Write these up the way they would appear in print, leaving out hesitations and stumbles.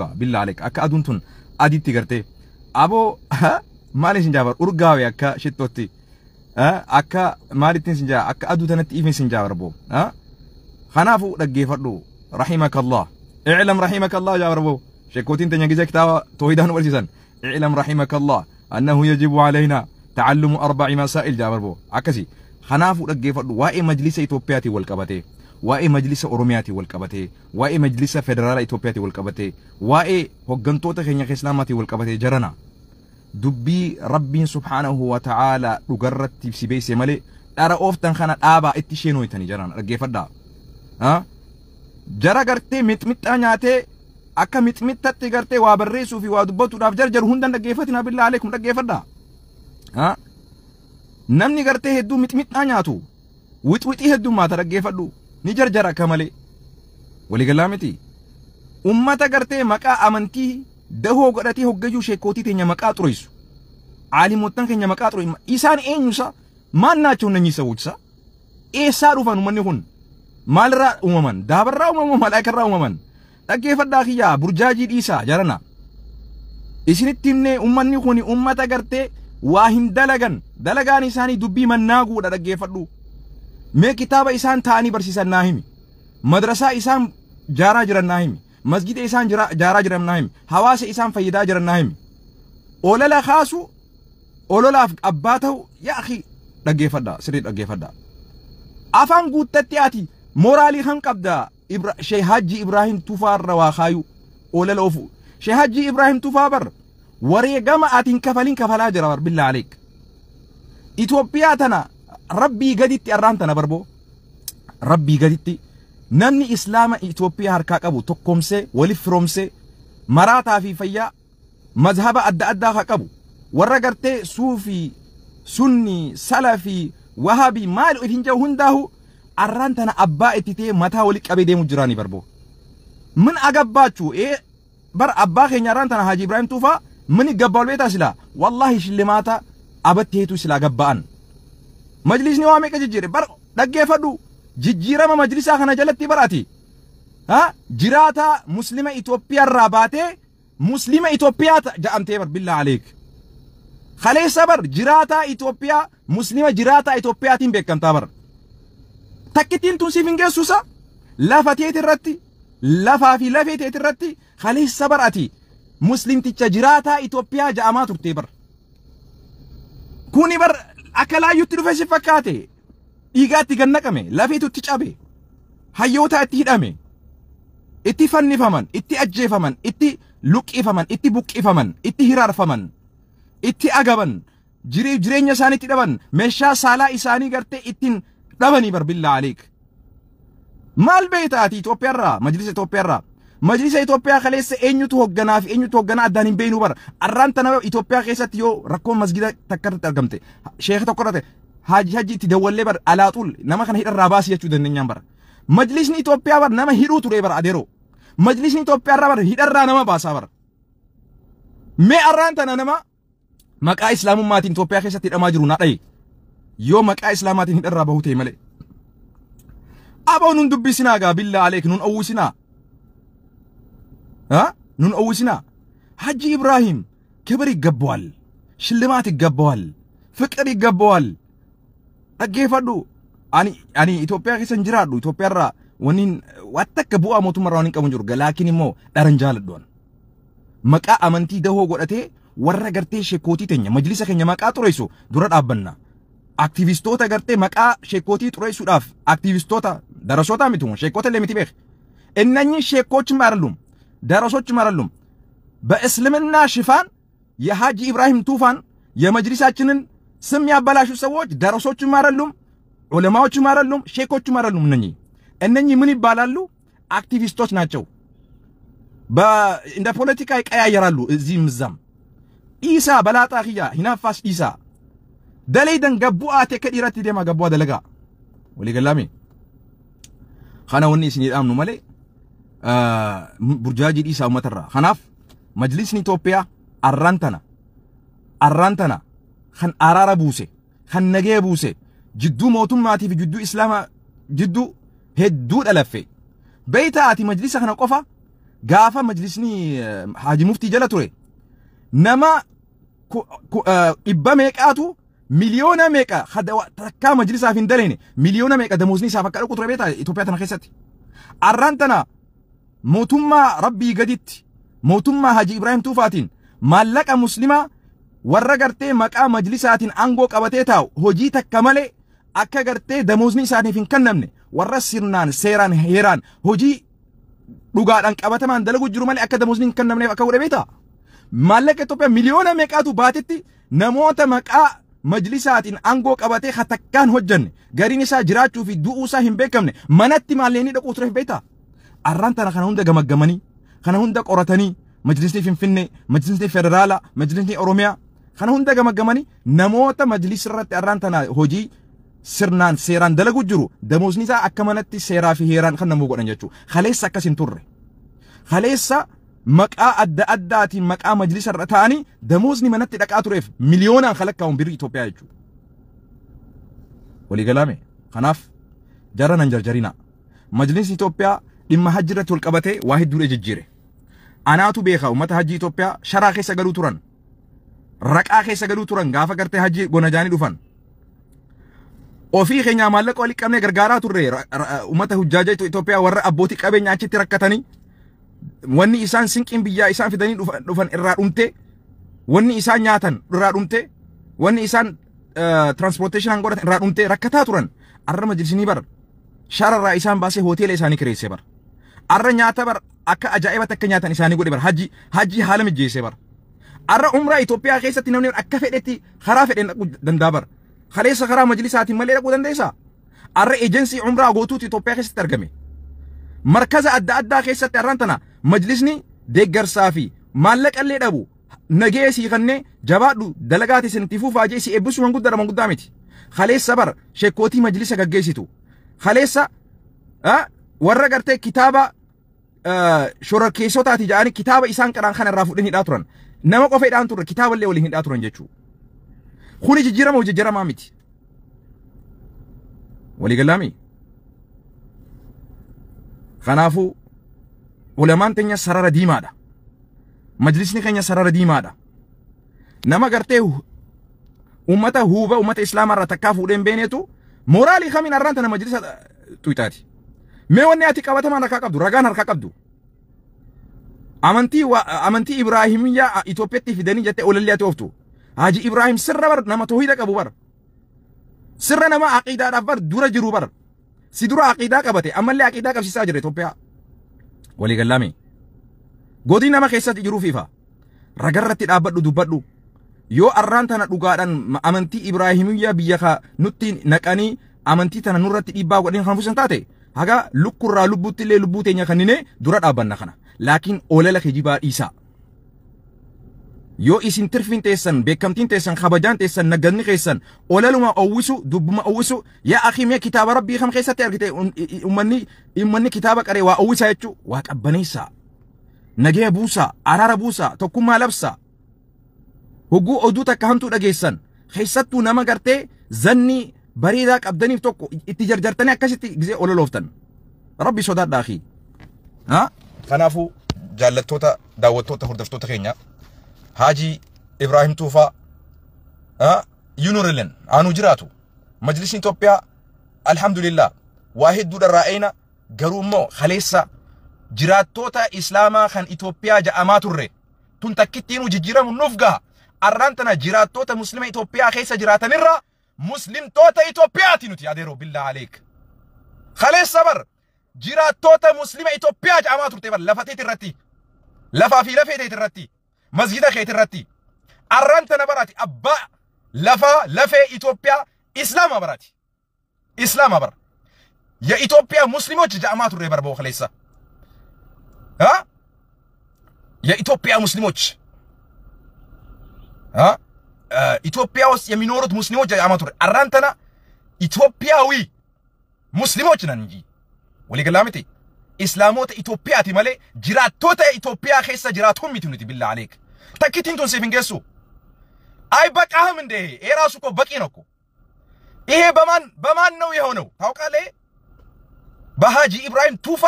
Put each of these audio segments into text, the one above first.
Billaa aleek akka aduun tun adiitti gartee aboo maal isin jaabar urgaawe akka shittootti akka maalittiin isin jaa akka aduu tanatti ifin isin jaabar boo. Kanaafuu dhaggeeffadhu, rahimakallah, i'lam rahimakallah jaabar boo. Sheekootiin teenya gisa kitaaba toohidaa nu barsiisan, i'lam rahimakallah annahu yajibu alaynaa ta'allumu arba'i masaa'il jaabar boo akkasi. Kanaafuu dhaggeeffadhu, waa'ee majlisa Itoophiyaatiin wal qabatee, waa'ee majlisa Oromiyaatiin wal qabatee, waa'ee majlisa federaala Itoophiyaatiin wal qabatee, waa'ee hoggantoota keenya Islaamaatiin wal qabatee, jarana dubbii Rabbiin subhaanahu wa ta'aalaa dhugarratti si beeyse malee dhara ooftan kana dhaabaa itti isheen jarana dhaggeeffadhaa. Jara gartee mixmixxaa nyaatee akka mixmixxatti gartee waa barreessuu fi waa dubbatuudhaaf jarjaru hundan dhaggeeffatina, billaa aleekum dhaggeeffadhaa. Namni gartee hedduu mixmixxaa nyaatu wixwixii heddummaata, dhaggeeffadhu, ni jarjara akka malee. Waliigalaa miti. Ummata gartee maqaa amantii dahoo godhatee hoggayyuu sheekootii teenya maqaa xureessu. Aalimoottan keenya maqaa xureessu. Isaan eenyusa? Maal ናቸው እነኚህ ሰዎች ሳ? Eessaa dhufan uummanni kun? Maalirraa uumaman? Daabarraa uumaman? Malaayikarraa uumaman? Dhaggeeffadhaa kiyyaa, burjaajii dhiisaa jarana. Isinitti himnee, uummanni kun uummata gartee waa hin dalagan. Dalagaan isaanii dubbii mannaaguudha, dhaggeeffadhu. Mee kitaaba isaan ta'anii barsiisan naa himi. Madrasaa isaan jaaraa jiran naa himi. Masgida isaan jaaraa jiran naa himi. Hawaasa isaan fayyadaa jiran naa himi. Olola kaasu, ololaaf abbaa ta'u, yaa akhi, dhaggeeffadha, sirrii dhaggeeffadha. Afaan guuttatti ati mooraalii kan qabda Sheekh Hajji Ibrahim Tufaa irra waa kaayu olola ofu. Sheekh Hajji Ibrahim Tufaa bar wareegama ati hin kafalin kafalaa jira bar, billaa aleek. Itoophiyaa tana Rabbii gaditti arraan tana barboo. Rabbii gaditti namni Islaama Itoophiyaa harkaa qabu tokkomsee waliif firoomsee maraataa fi fayyaa mazhaba adda addaa haa qabu warra gartee suufii, sunnii, salafii, wahabii maal of hin jiru hundaahu arraan tana abbaa itti ta'ee mataa walitti qabee deemu jiraanii barboo. Min agabbaachuu ee bar abbaa keenya arraan tana Haaji Ibrahim Tuufaa min gabbaa beetaa silaa wallahi shillimaata abatteetu silaa gabba'an. Majlisni waa meeqa jijjiire bar, dhaggeeffadhu, jijjiirama majlisaa kana jalatti barati. Ha, jiraataa muslima Itoophiyaa irraa baatee muslima Itoophiyaa ja'amtee bar, billaa aleek. Kaleessa bar jiraataa Itoophiyaa, muslima jiraataa Itoophiyaatiin beekamtaa bar. Takkittiin tun siif hin geessusa lafa teeti irratti, lafaa fi lafee teeti irratti kaleessa bar ati muslimticha jiraataa Itoophiyaa ja'amaa turtee bar. Kuni bar akka laayyutti dhufe si fakkaate, dhiigaatti gannaqame, lafeetu itti cabe, hayyoota itti hidhame, itti fannifaman, itti ajjeefaman, itti luqqifaman, itti buqqifaman, itti hiraarfaman, itti agaban, jireenya isaanii itti dhaban, meeshaa saalaa isaanii gartee ittiin dhabanii bar, billaa aleek. Maal beekta ati Itoophiyaarraa, majlisa Itoophiyaarraa? Majlisa Itoophiyaa kaleessa eenyutu hoogganaa fi eenyutu hoogganaa addaan hin beeknu bara. Arraan tana Itoophiyaa keessatti yoo rakkoon masgida takka irratti argamte, sheeka tokko irratti, Haaji itti dawwallee bar alaaxuul nama kana hidharraa baasii jechuu dandeenyaan bara. Majlisni Itoophiyaa bar nama hidhuu ture bara adeeroo. Majlisni Itoophiyaa irraa bar hidharraa nama baasaa bara. Mee arraan tana nama maqaa Islaamummaatiin Itoophiyaa keessatti hidhamaa jiru naa dhayi. Yoo maqaa Islaamaatiin hidharraa bahuu ta'e malee. Aboo nun dubbisinaa gaa, billaa aleek, nun owwisinaa. Ha? Nun owwisinaa. Hajji Ibrahim ክብር ይገባዋል፣ ሽልማት ይገባዋል፣ ፍቅር ይገባዋል። Dhaggeeffadhu, ani Itoophiyaa keessa hin jiraadhu, Itoophiyaarraa wanni waan takka bu'aa mootummaarraa waan hin qabu hin jiru, laakiin immoo dharan jaaladhu. Maqaa amantii dahoo godhatee warra gartee sheekootii teenya majlisa keenya maqaa xureessu dura dhaabbanna. Aktivistoota gartee maqaa sheekootii xureessuudhaaf, aktivistoota darasoota miti, sheekota illee miti beek. እነኚህ ሼኮችም አይደሉም፣ ደረሶችም አይደሉም። በእስልምና ሽፋን የሐጂ ኢብራሂም ቱፋን የመጅሊሳችንን ስም ያበላሹ ሰዎች ደረሶችም አይደሉም፣ ዑለማዎችም አይደሉም፣ ሼኮችም አይደሉም። እነኚህ ምን ይባላሉ? አክቲቪስቶች ናቸው። እንደ ፖለቲካ ይቀያየራሉ እዚህም እዛም። ኢሳ በላጣ ኪያ ሂናፋስ ኢሳ ደለይደን ገቡአቴ ከዲረት ደማ ገቡአ ደለጋ ወሊገላሚ kana wanni isin dhaamnu malee burjaajii dhiisaa uummatarraa. Kanaaf majlisni Itoophiyaa arraan tana kan araara buuse, kan nagee buuse, jidduu mootummaatii fi jidduu Islaamaa jidduu hedduu dhalaffe. Beeyta ati majlisa kana qofa Gaafa majlisni Haaji Muftii jala ture nama dhibba meeqaatu miliyoona meeqa takkaa majlisaaf hin daleene miliyoona meeqa damoosni isaaf akka dhaqu ture beektaa Itoophiyaa tana keessatti. Arraan tana mootummaa Rabbii gaditti mootummaa Haji Ibrahim Tuufaatiin maallaqa muslimaa warra gartee maqaa majlisaatiin aangoo qabatee taa'u hojii takka malee akka gartee damoosni isaaniif hin kennamne warra sirnaan seeraan heeraan hojii dhugaadhaan qabatamaan dalagu jiru malee akka damoosni hin kennamneef akka godhe beektaa. Maallaqa Itoophiyaa miliyoona meeqaatu baatetti namoota maqaa majlisaatiin aangoo qabatee hatakkaan hojjanne gariin isaa jiraachuu fi du'uu isaa hin beekamne manatti maalleenii dhaquu tureef beektaa. Arraan tana kana hunda gamaggamanii kana hunda qoratanii majlisni Finfinnee, majlisni Federaalaa, majlisni Oromiyaa kana hunda gamaggamanii namoota majlis irratti arraan tana hojii sirnaan seeraan dalagu jiru damoosni isaa akka manatti seeraa fi heeraan kan namuu godhan jechuudha. Kaleessa akkas hin turre. Kaleessa maqaa adda addaatiin maqaa majlisa irra ta'anii damoosni manatti dhaqaa tureef miliyoonaan kalakkaa'uun birrii Itoophiyaa jechuudha. Walii galaame. Kanaaf jara nan jarjarina. Majlisni Itoophiyaa dhimma hajji irratti wal qabatee waa hedduudha jijjiire. Anaatu beeka uummata hajji Itoophiyaa sharaa keessa galuu turan. Raqaa keessa galuu turan gaafa gartee hajji gonajaanii dhufan. Ofii keenyaa maallaqa walii qabnee gargaaraa turre uummata hujjaaja Itoophiyaa warra abbootii qabeenya achitti rakkatanii wanni isaan sinqiin biyyaa isaan fidanii dhufan irraa dhumte, wanni isaan nyaatan irraa dhumte, wanni isaan transportation godhatan irraa dhumte rakkataa turan. Arra majlisni bar shararraa isaan baasee hoteela isaanii kireessee bar. Arra nyaata bar akka ajaa'ibatti akka nyaatan isaanii godhe bar hajji haala mijeessee bar. Arra umraa Itoophiyaa keessatti namni akka fedhetti karaa fedheen dhaquu danda'a bar. Kaleessa karaa majlisaatiin malee dhaquu dandeessaa? Arra ejensii umraa gootuutu Itoophiyaa keessatti argame. Markaza adda addaa keessatti arraan tana majlisni deeggarsaa fi maallaqa illee dhabu nagee sii kannee jabaadhu dalagaati isin itti fufaa jee si eebbisuu manguddaadha manguddaa miti. Kaleessa bar sheekootii majlisa gaggeessitu. Kaleessa warra gartee kitaaba shororkeessotaati jedhanii kitaaba isaan qaraan kana irraa fuudhanii hidhaa turan. Nama qofa hidhaan turre kitaaba illee waliin hidhaa turan jechuudha. Kuni jijjiirama jijjiiramaa miti. Walii galaami. Kanaafuu ulamaan teenya sarara diimaadha. Majlisni keenya sarara diimaadha. Nama gartee uummata huuba uummata islaamaa irraa takkaa fuudhee hin beeneetu mooraalii kamiin arraan tana majlisa tuyxaati. Mee wanni ati qabatamaan harkaa qabdu ragaan harkaa qabdu. Amantii Ibraahimiyyaa Itoophiyaatti fidanii jettee olallee ati ooftu. Haji Ibraahim sirra bar nama toohida qabu bar. Sirra nama aqiidaadhaaf bar dura jiru bar. Si dura aqiidaa qabate ammallee aqiidaa qabsiisaa jira Itoophiyaa. Walii galaame. Godii nama keessatti jiruu fiifa. Ragarratti dhaabbadhu dubbadhu. Yoo arraan tana dhugaadhaan amantii Ibraahimiyyaa biyya ka nutti naqanii amantii tana nurratti dhiibbaa godhanii kan fuusan taate haga lukkurraa lubbuutti illee lubbuu teenya kannine dura dhaabbanna kana. Laakiin olala kijibaa dhiisaa. Yoo isin tirfiin teessan beekamtiin teessan kabajaan teessan naggadni keessan olaluma owwisu dubbuma owwisu yaa akhi mee kitaaba rabbii kam keessatti argite ummanni kitaaba qaree waa owwisa jechuu waa qabbaneessaa. Nagee buusaa, araara buusaa, tokkummaa labsaa. Hogguu oduu takka hamtuu dhageessan keessattuu nama gartee zanni bareedaa qabdaniif tokko itti jarjartanii akkasitti gisee ololooftan. Rabbi sodaadhaa akhi. Kanaafuu jaallattoota daawwattoota hordoftoota keenya Haji Ibrahim Tuufaa yunurilin aanu jiraatu majlisni Itoophiyaa alhamdulillah waa hedduudha raa'eena garuu immoo kaleessa jiraattoota islaamaa kan Itoophiyaa ja'amaa turre tun takkittiinuu jijjiiramu nuuf gaha. Arraan tana jiraattoota muslima Itoophiyaa keessa jiraatanirra muslimtoota Itoophiyaati nuti adeeroo billaa aleek. Kaleessa bar jiraattoota muslima Itoophiyaa ja'amaa turte bar lafa teeti irratti lafaa fi lafee teeti irratti masjida keeti irratti arraan tana baraati abbaa lafaa lafee Itoophiyaa islaama baraati islaama bar የኢትዮጵያ ሙስሊሞች ja'amaa turre bar boo kaleessa የኢትዮጵያ ሙስሊሞች ኢትዮጵያ ውስጥ የሚኖሩት ሙስሊሞች ja'amaa turre arraan tana ኢትዮጵያዊ ሙስሊሞች ነን እንጂ walii galaa miti islaamoota Itoophiyaati malee jiraattoota Itoophiyaa keessa jiraatuun miti nuti billaa aleek takkittiin tun siif hin geessu አይበቃህም እንዴ? ይሄ ራሱ እኮ በቂ ነው እኮ። ይሄ በማን ነው የሆነው ታውቃለህ? በሃጂ ኢብራሂም ቱፋ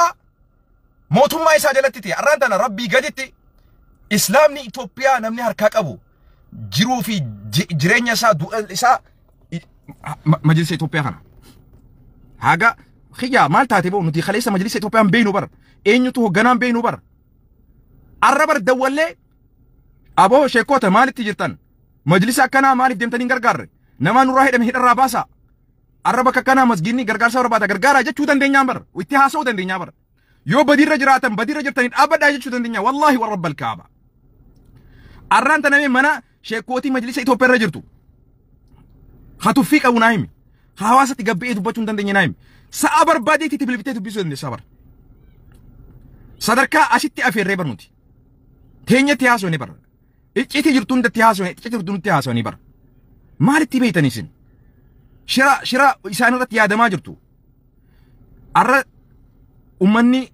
Mootummaa isaa jalatti ta'e arraan tana rabbii gaditti islaamni Itoophiyaa namni harkaa qabu jiruu fi jireenya isaa du'a isaa majlisa Itoophiyaa kana. Haga xiyyaa maal taate boo nuti kaleessa majlisa Itoophiyaan beeynu bara eenyutu hoogganaan beeynu bara. Arra bar dawwallee aboo sheekota maalitti jirtan majlisa akkanaa maaliif deemtanii hin gargaarre nama nurraa hidhame hidharraa baasaa. Arra bakka akkanaa masgiidni gargaarsa barbaada gargaaraa jechuu dandeenyaan bara itti haasa'uu dandeenyaa bara. Yoo badiirra jiraatan badiirra jirtanii dhaabbadhaa jechuu dandeenya wallaahi warra rabbal kaaba. Arraan tanamee mana sheekootii majlisa Itoophiyaa irra jirtu. Hatuffii qabu naa himi. Hawaasatti gabba'ee dubbachuu hin dandeenye naa himi. Sa'a barbaadeetti itti bilbiltee dubbisuu dandeessa bara. Sadarkaa asitti afeerree bar nuti. Teenyatti haasofne bara. Icciitii jirtu hundatti haasofne icciitii jirtu hundatti haasofne bara. Maalitti beektan isin? Shira shira isaan irratti yaadamaa jirtu. Arra ummanni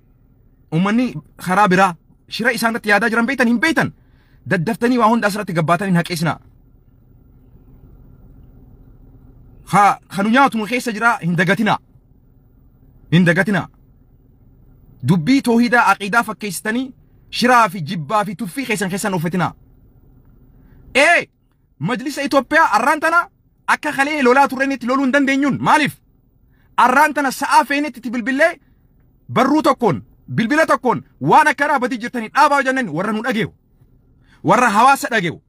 karaa biraa shira isaan irratti yaadaa jiran beektan hin beektan. Daddaftanii waa hunda asirratti gabbaatanii hin haqeessinaa. Ha kanu nyaatu nu keessa jira hin dagatinaa. Hin dagatinaa. Dubbii toohidaa aqiidaa fakkeessitanii shiraa fi jibbaa fi tuffii keessan keessan uffatinaa. Ee majlisa Itoophiyaa arraan tana akka kalee lolaa turrenitti loluu hin dandeenyuun maaliif? Arraan tana sa'aa feenetti itti bilbillee barruu tokkoon bilbila tokkoon waan akkanaa badii jirtanii dhaabaa jenneen warra nu dhageewu. Warra hawaasa dhageewu.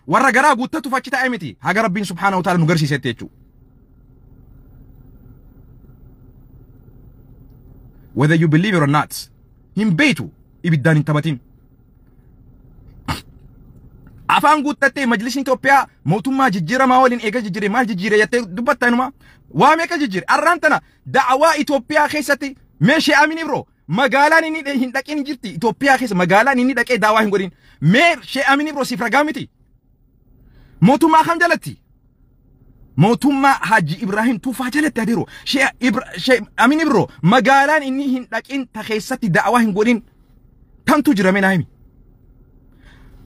Warra garaa guuttatuuf achi taa'e miti haga rabbiin subhaanahu wa ta'ala nu garsiisetti jechuudha. Whether you believe it or not, hin beektu ibiddaan hin taphatin. Afaan guuttattee majlisni Itoophiyaa mootummaa jijjiiramaa waliin eega jijjiire maal jijjiire jettee dubbatta inuma waa meeqa jijjiire arraan tana da'awaa Itoophiyaa keessatti mee Shee Amin Ibro magaalaan inni hin dhaqin jirti Itoophiyaa keessa magaalaan inni dhaqee daawaa hin godhin mee Shee Amin Ibro siif ragaa miti. Mootummaa kam jalatti? Mootummaa Haji Ibrahim Tufaa jalatti adeero. Shee Amin Ibro magaalaan inni hin dhaqin ta keessatti da'awaa hin godhin tamtu jira mee naa himi.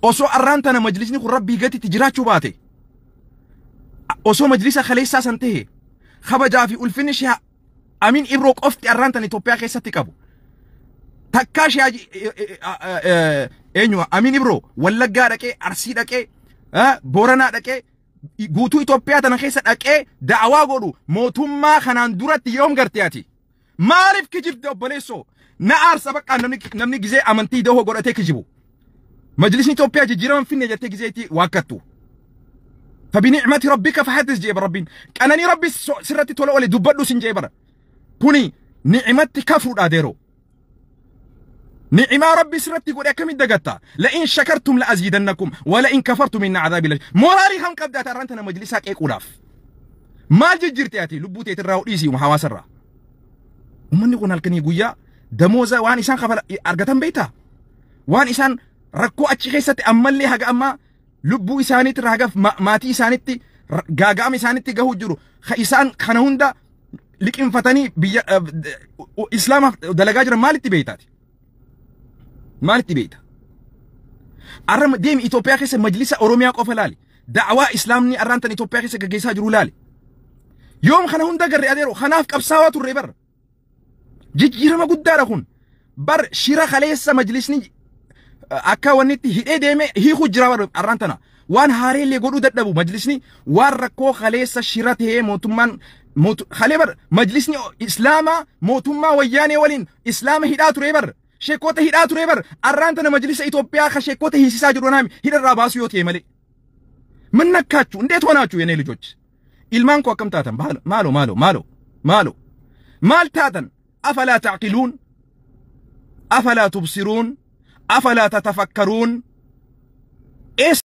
Osoo arraan tana majlisni kun rabbii gatitti jiraachuu baate osoo majlisa kaleessaa san ta'e kabajaa fi ulfinni Shee Amin Ibro qofti arraan tana Itoophiyaa keessatti qabu. Takkaa Shee eenyu Amin Ibro Wallaggaa dhaqee Arsii dhaqee Booranaa dhaqee guutuu Itoophiyaa tana keessa dhaqee da'awaa godhu mootummaa kanaan duratti yoom garte ati? Maaliif kijibde obboleessoo? Na aarsa bakka namni gizee amantii dahoo godhatee kijibu. Majlisni Itoophiyaa jijjiirama finne jettee gizee itti waakkattu. Fabini'mati rabbika fahaddis jee rabbiin. Qananii rabbi sirratti tola oole dubbadhu sin jee bara. Kuni ni'imatti kafruudha deeroo. Ni'imaa rabbi sirratti godhe akkamitti dagatta? La'in shakartum la'aziidannakum wa la'in kafartum inna cadaabii la. Mooraalii kam qabda ati arraan tana majlisaa qeequudhaaf? Maal jijjiirte ati lubbuu teetirraa dhiisii hawaasarraa? Uummanni kun halkanii guyyaa damooza waan isaan kafala argatan beektaa? Waan isaan rakkoo achi keessatti ammallee haga ammaa lubbuu isaaniitti haga maatii isaaniitti gaaga'ama isaaniitti gahuu jiru. Isaan kana hunda liqinfatanii biyya islaamaaf dalagaa jiran maalitti beektaati? Maalitti beekta? Arra deemi Itoophiyaa keessa majlisa Oromiyaa qofa laali. Da'awaa islaamni arraan tan Itoophiyaa keessa gaggeessaa jiru laali. Yoom kana hunda garre adeero kanaaf qabsaawaa turre bar. Jijjiirama guddaadha kun. Bar shira kaleessa majlisni akka wanni itti hidhee deeme hiikuu jira bar arraan tana. Waan haareellee godhuu dadhabu majlisni waan rakkoo kaleessa shira ta'ee mootummaan kalee bar majlisni islaamaa mootummaa wayyaanee waliin islaama hidhaa ture bar. Sheekota hidhaa ture bar arraan tana majlisa Itoophiyaa ka sheekota hiisisaa jiru naami hidharraa baasuu yoo ta'e malee. ምን ነካችሁ? እንዴት ሆናችሁ? የኔ ልጆች ilmaan koo akkam taatan? Maalo maalo maalo maalo maal taatan? أفلا تعقلون أفلا تبصرون أفلا تتفكرون.